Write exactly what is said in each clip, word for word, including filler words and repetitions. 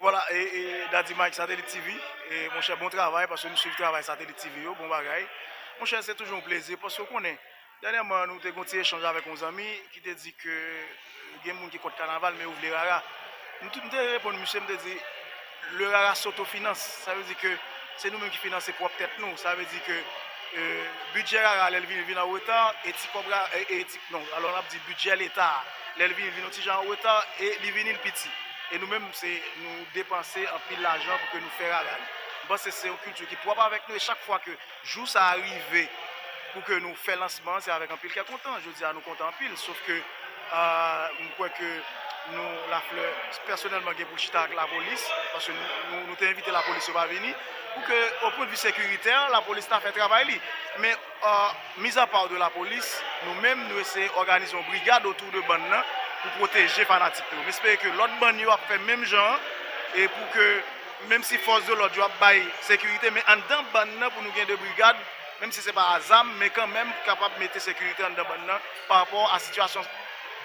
Vwala, e, e Daddy Mike, Satellite T V, e monchè, bon travay, paske m swiv travay Satellite T V yo, bon bagay. Monchè, se toujou yon plezi, paske w konnen, dènyèman, nou te gen yon ti echanj avèk yon zanmi ki te di ke gen moun ki kont kanaval, men yo vle rara. M tou, m te reponn misye, m te di, le rara s'autofinance. Sa vle di ke se nou menm ki finanse pwòp tèt nou. Sa vle di ke, e, bidjè rara, lè l vin, vin an reta, e ti kòb ra-, e, e ti, non, alò n ap di bidjè leta, lè l vin, vin yon ti jan an reta, e li vini, l piti. E nou menm, se nou depanse anpil lajan pou ke nou fè rara yo. M panse se yon kilti ki pwòp avèk nou, e chak fwa ke jou sa a rive pou ke nou fè lansman an, se avèk anpil kè kontan. Jodi a, nou kontan anpil, sof ke, a, m kwè ke nou, Laflè, pèsonèlman, gen pou l chita ak lapolis, paske nou, nou, nou te envite lapolis, yo pa vini, pou ke, o pwennvi sekiritè, lapolis ta fè travay li. Men, a, mizapa de lapolis, nou menm, nou eseye òganize yon brigad otou de bann nan pou pwoteje fanatik yo. M espere ke lòt bann yo ap fè menm jan an, e pou ke, menm si fòs de lòd yo ap bay sekirite, men anndan bann nan, pou nou gen de brigad, menm si se pa a zam, men kanmenm kapab mete sekirite anndan bann nan pa rapò a sitiyasyon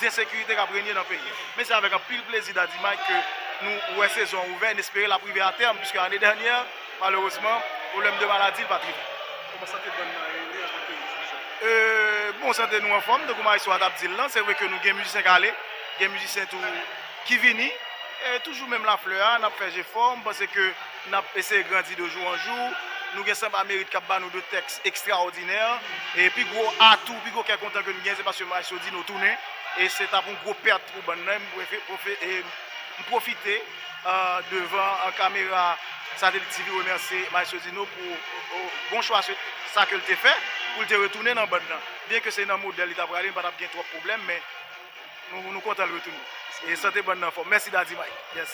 de sekirite k ap renye nan peyi. Men se avèk anpil plezi, Daddy Mike, ke nou wè sezon an ouvè, n espere l ap rive a tèm, piske ane dènyè, malerezman, pwoblèm de maladi, l pa t rive. Kòman sante bann nan ye, wi, antanke mizisyen? E, bon, sante nou anfòm, tankou maestro a t ap di l lan, se vre ke nou gen mizisyen k ale, gen mizisyen tou ki vini, e toujou menm Laflè a, n ap fè jefò, m panse ke n ap eseye grandi de jou an jou. Nou gen Sanba Merit k ap ba nou de tèks ekstraòdinè. E pi gwo atou, pi gwo kè kontan ke n gen, se paske Maestro Dino tounen. E se t ap yon gwo pèt pou bann nan. M pwofi-, pwofi-, e m pwofite, a, devan, a, kamera Satellite T V, remèsye Maestro Dino pou, pou bon chwa se, sa ke l te fè, pou l te retounen nan bann nan. Byen ke se nan modèl li t ap prale, li pa t ap gen twòp pwoblèm, men nou, nou kontan l retounen. E sante bann nan fò. Mèsi, Daddy Mike. Yes.